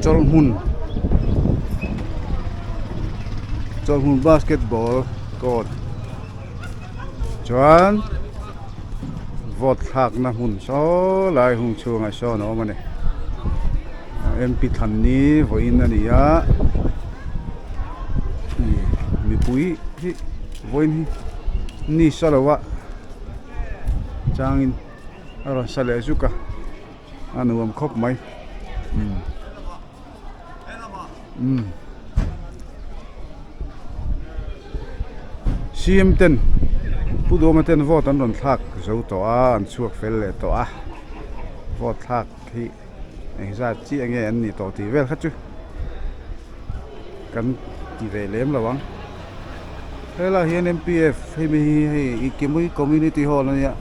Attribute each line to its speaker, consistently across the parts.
Speaker 1: Chawlhhmun Chawlhhmun basketball court chuan vote thlakna hmun saw lai hung chhungah sawn a awm a ni M P thlan ni vawiin a ni a mipui hi vawiin hi ni sa lo a changin a rawn sa leh zuk a. A nuam khawp mai umm umm CM ten Pu Duhawma ten vote an rawn thlak zo tawh a an chhuak fel leh tawh a vote thlak hi engzat chiah nge an nih tawh tih vel kha chu kan ti ve lem lo ang helaiah hian M P F hemi hi hei Kimui community hall a nia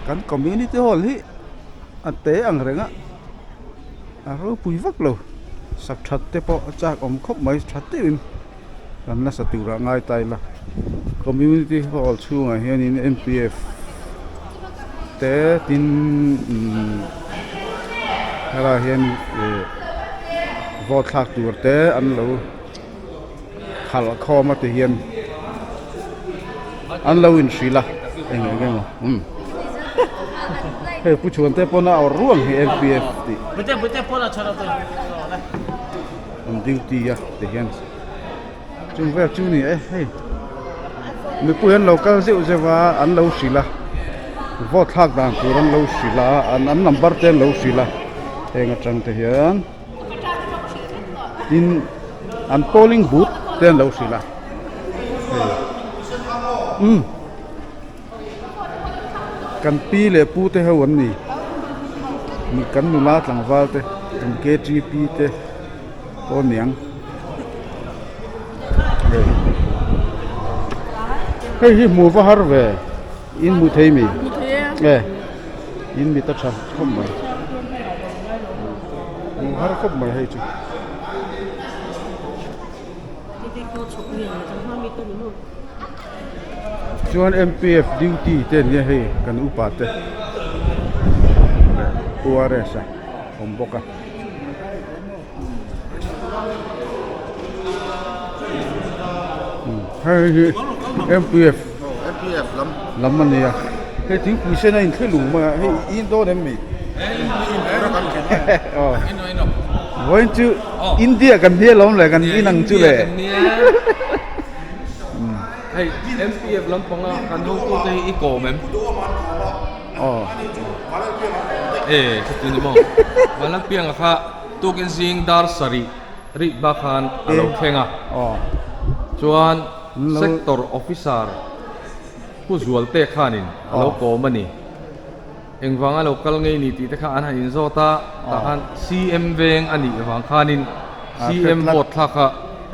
Speaker 1: kan community hall hi. A te ang reng a, a ropui vak lo, sak that te pawh a chak awm khawp mai tha deuhin kan nasa turah ngai ta ila community hall chhungah hianin M P F te tin umm helaiah hian ih vote thlak tur te an lo khalh khawm a ti hian an lo inhrilh a eng eng emaw umm hei pu chhuan te pawn a awrh ruang hi M P F tih an duty a ti hian chung vel chu ni e hei mipui an lo kal zeuh zeuh a an lo hrilh a vote thlak dan tur an lo hrilh a an an number te an lo hrilh a heng atang te hian. Tin an polling booth te an lo hrilh a hei umm kan pi leh pu te ho an ni kan nula tlangval te kan K T P te pawh aniang hei hei hi hmuh va har ve in hmu thei mi e in mit a tha khawp mai. Hmuh har khawp mai hei chu. Chuan M P F duty te an nia hei kan upa te U R S a awm bawk a. Hei hi M P F lam a nia hei thingpui sen a inthli lung mai a hei i in dawn em mi? Vawiin chu India kan hnial awm le kan in ang chu le.
Speaker 2: Hei M P F lampanga kan hotute hi i kawm em?
Speaker 1: Aw.
Speaker 2: E chuti ni maw? Vanlalpianga kha tukin zing dar sarih rih bak khan a lo thleng a. Chuan Sector Officer Pu Zualte khanin a lo kawm a ni. Engvanga lo kal ngei ni tih te kha an han inzawt a, tah khan C M veng a nih vang khanin C M vote thlak kha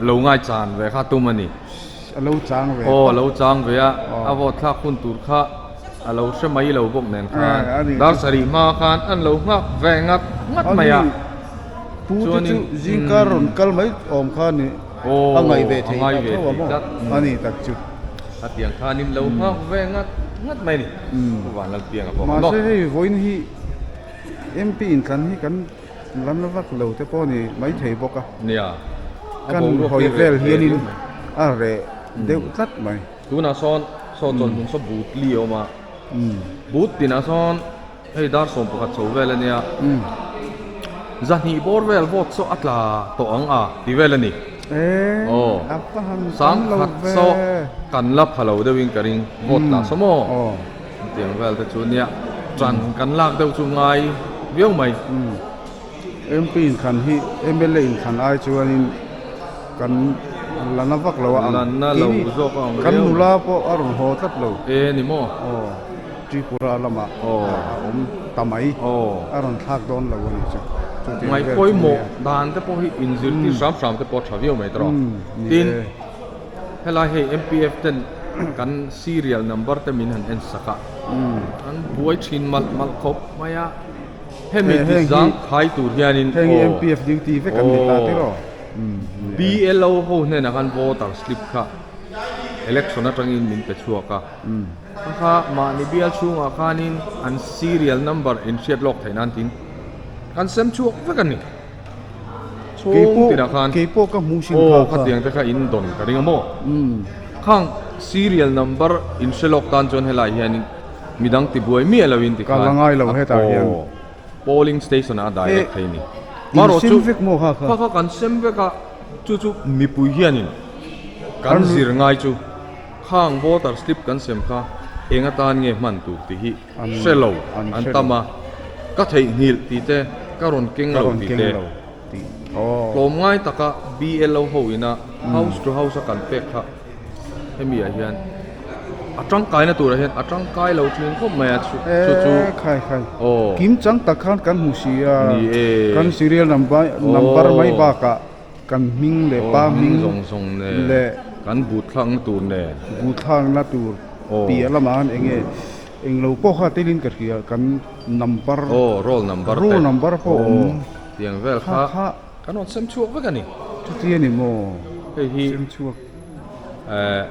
Speaker 2: lo ngaichan ve kha tum a ni.
Speaker 1: A lo chang ve.
Speaker 2: Aw, a lo chang ve a, a vote thlak hun tur kha a lo hre mai lo bawk nen khan dar sarih hma khan an lo nghak ve ngat ngat mai a.
Speaker 1: Pu te chu zingkar rawn kal mai awm kha ni a ngaih ve thei tak tho a maw a ni tak chu.
Speaker 2: A tiang khanin lo nghak ve ngat ngat mai a ni. Pu Vanlalpianga pawh kha maw.
Speaker 1: Mahse hei vawiin hi M P inthlan hi kan lam la vak lo te pawh ni maithei bawk a.
Speaker 2: Nia.
Speaker 1: Kan hawi vel hianin a reh deuh tlat mai.
Speaker 2: Tunah sawn saw chawlhmun saw but li a awm a. But tinah sawn hei dar 11 chho vel a nia. Zahnih bawr vel vote saw a tla tawh ang a ti vel a ni. Aw. Sangkhat saw kan la pha lo deuhin ka ring vote tla saw maw? Tiang vel te chu nia tan kan lak deuh chu ngai viau mai.
Speaker 1: M P inthlan hi M L A inthlan ai chuanin kan la na vak lo a ang.
Speaker 2: La na lo zawk a ang
Speaker 1: Kan nula pawh a rawn haw tlat lo.
Speaker 2: E ni maw?
Speaker 1: Aw Tripura lamah a awm ta mai. A rawn thlak dawn lo a ni chu.
Speaker 2: Ngaihpawimawh dan te pawh hi inzirtir hram hram te pawh a tha viau mai tawh. Tin. Helai hei M P F ten kan serial number te min han en sak a, an buai thin malh malh khawp mai a, hemi ti zang khai tur hianin
Speaker 1: Heng hi M P F duty vek an ni ta tiraw?
Speaker 2: B L O ho hnenah khan voter slip kha election atangin min pe chhuak a, kha kha mahni bial chhungah khanin an serial number inhriat lawk theih nan tin kan sem chhuak vek a ni. Chhung tinah khan
Speaker 1: Keipawh ka hmu sin kha kha.
Speaker 2: Aw khatiang te kha in dawn ka ring a maw? Khang serial number in hre lawk tan chuan helai hianin midang tibuai miah lo in tikhan
Speaker 1: Ka la ngai lo hetah hian.
Speaker 2: Aw polling station ah a direct thei a ni.
Speaker 1: In sem vek maw kha kha?
Speaker 2: Kha kha kan sem vek a, chu chu mipui hianin kan zir ngai chu khang voter slip kan sem kha eng atan nge hman tur tih hi hre lo an tam a, ka theihnghilh tih te, ka rawn keng lo tih te, tlawmngai taka BLO ho ina house to house a kan pek kha hemi ah hian a tangkaina turah hian a tangkai lo thin khawp mai a chu chu
Speaker 1: aw kim chang tak khan kan hmu si a kan serial number number mai bakah kan hming leh pa hming
Speaker 2: zawng zawng leh kan but thlakna tur nen
Speaker 1: but thlakna tur piah lamah khan eng nge Eng lo pawh kha telin ka hria kan number
Speaker 2: Aw roll number te
Speaker 1: roll number pawh awm
Speaker 2: tiang vel kha kha kan rawn sem chhuak vek a ni.
Speaker 1: Chuti a ni maw?
Speaker 2: Hei hi
Speaker 1: sem chhuak
Speaker 2: eh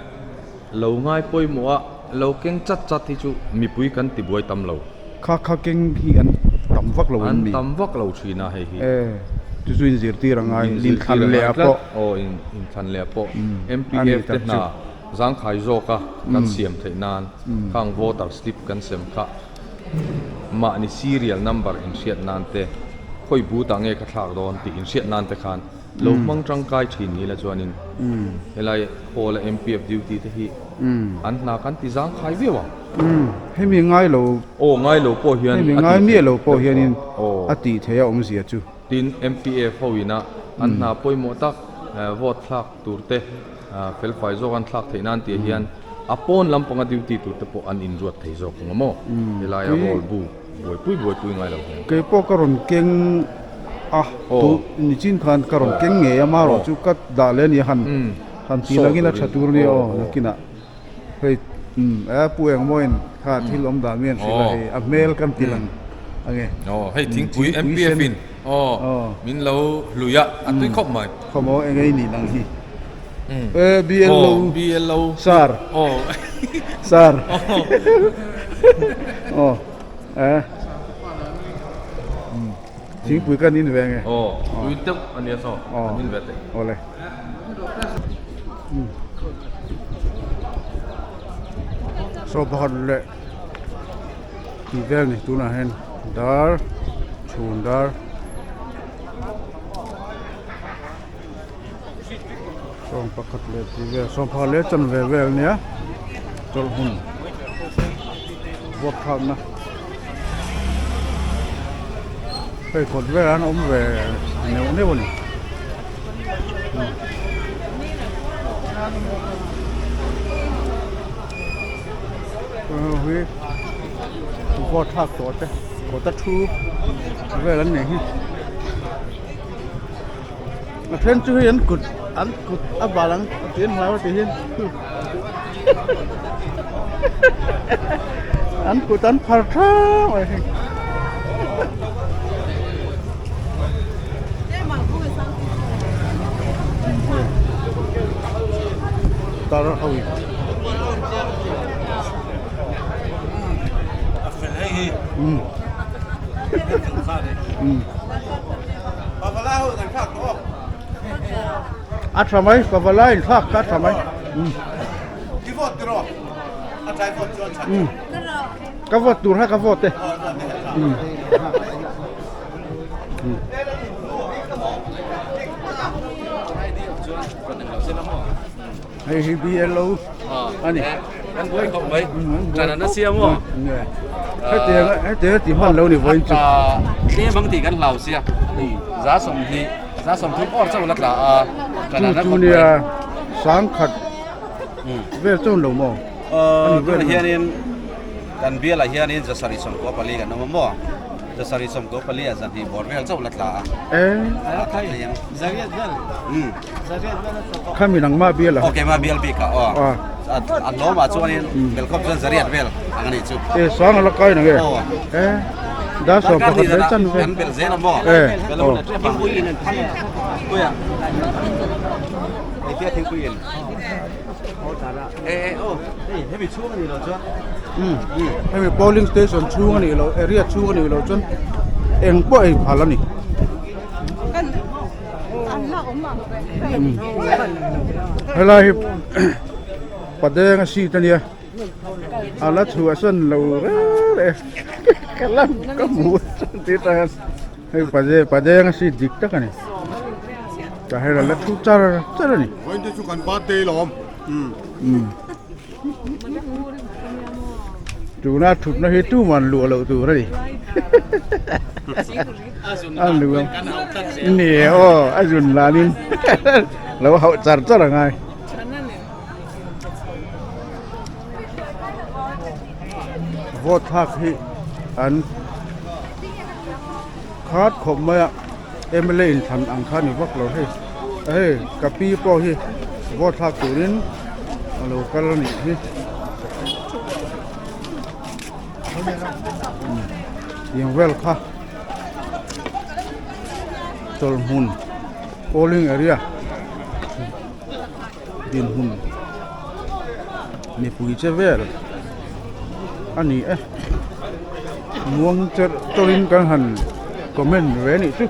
Speaker 2: lo ngai pawimawh a lo keng chat chat hi chu mipui kan ti buai tam lo.
Speaker 1: Kha kha keng hi an tam vak lo an mi.
Speaker 2: An tam vak lo thin a hei hi.
Speaker 1: Eh chu chu inzirtir a ngai inthlan leh ah pawh.
Speaker 2: Aw inthlan leh ah pawh MPF te hna. Zangkhai zawka kan siam theih nan khang voter slip kan sem kha mahni serial number inhriat nan te khawi but ah nge ka thlak dawn tih inhriat nan te khan lo hmang tangkai thin ni la chuanin helai hall a MPF duty te hi an hna kan ti zangkhai viau ang.
Speaker 1: Hemi ngai lo
Speaker 2: Aw ngai lo pawh hian
Speaker 1: hemi ngai miah lo pawh hianin a tih theih a awmzia chu.
Speaker 2: Tin MPF ho ina an hna pawimawh tak vote thlak tur te Felfai zawk an thlak theih nan tih hian a pawn lampanga duty tur te pawh an inruat thei zawk ang a maw? Helaia roll bu buaipui buaipui ngai lo hian.
Speaker 1: Kei pawh ka rawn keng a, tu nichin khan ka rawn keng ngei a, marawh chu ka dah leh a ni a, han han tih langin a tha tur a nia aw nakinah hei e pu engmawiin kha thil awm dan mi an hrilh a hei a hmel kan ti lang ang e.
Speaker 2: Aw hei thingpui MPF in aw min lo hlui a, a tui khawp mai.
Speaker 1: Khawmaw eng ei nih nang hi. E BLO.
Speaker 2: BLO.
Speaker 1: Sir.
Speaker 2: Aw.
Speaker 1: Sir. Aw. E. Thingpui kan in ve nge.
Speaker 2: Aw. Tui deuh a nia saw. Kan in ve teh.
Speaker 1: Awle. Saw pakhat leh tih vel ni tunah hian dar chhun dar. Sawm pakhat leh tih vel sawm pakhat leh chanve vel ania chawlh hun vuak thlakna hei kawt velah an awm ve neuh neuh a ni. Hi vuak thlak tawh te kawta thu vel an nih hi. A then chu hei an kut an kut a bal ang a tih an hlau a tih hian an kut an phar thang mai hei. Tar ho in. A tha mai pavalai in thlak kha a tha mai ka vote tur kha ka vote e hei hi BLO a ni hetiang hetiang a ti hman lo ni vawiin chu
Speaker 3: tlem ang tih kan hlau sia za sawmhnih za sawmthum awr chauh la tla a
Speaker 1: chu chu nia sangkhat vel chuan lo maw
Speaker 3: tunah hianin kan bialah hianin zasarih sawmkua pali kan awm a maw zasarih sawmkua pali ah zahnih bawr vel chauh la tla a
Speaker 1: Khami nangmah bial a.
Speaker 3: Aw keimah bial bik ah aw. A hlawm ah chuanin belkhawp chuan zariat vel ang a nih chu.
Speaker 1: E sang ala kai nang e. E da sawm pakhat vel chan ve.
Speaker 3: Kan belh zel a maw.
Speaker 1: E aw.
Speaker 3: Thingpui in an phal. Puia. Engtia thingpui in. E e aw. Hei hemi chhung a nih loh chuan.
Speaker 1: Hemi polling station chhung a nih loh area chhung a nih loh chuan eng pawh ei phal a ni. Helai hi Padenga seat a nia a la chhuahsan lo reng reng ka la ka hmu chuan tih atang hian hei pade Padenga seat dik tak a ni tah hian a la thu char char a ni.
Speaker 4: Vawiin te chu kan birthday lawm.
Speaker 1: Tuna thutna hi tuman luah loh tur a ni. A luah ni aw a zun lanin lo hauh char char a ngai. Vote thlak hi an khat khawp mai a mla inthlan ang kha ni vak lo hei hei ka pi pawh hi vote thlak turin a lo kal a nih hi tiang vel kha chawlhmun polling area. Dinhmun mipui che vel a ni e muang cherh chawrin kan han comment ve a nih chu.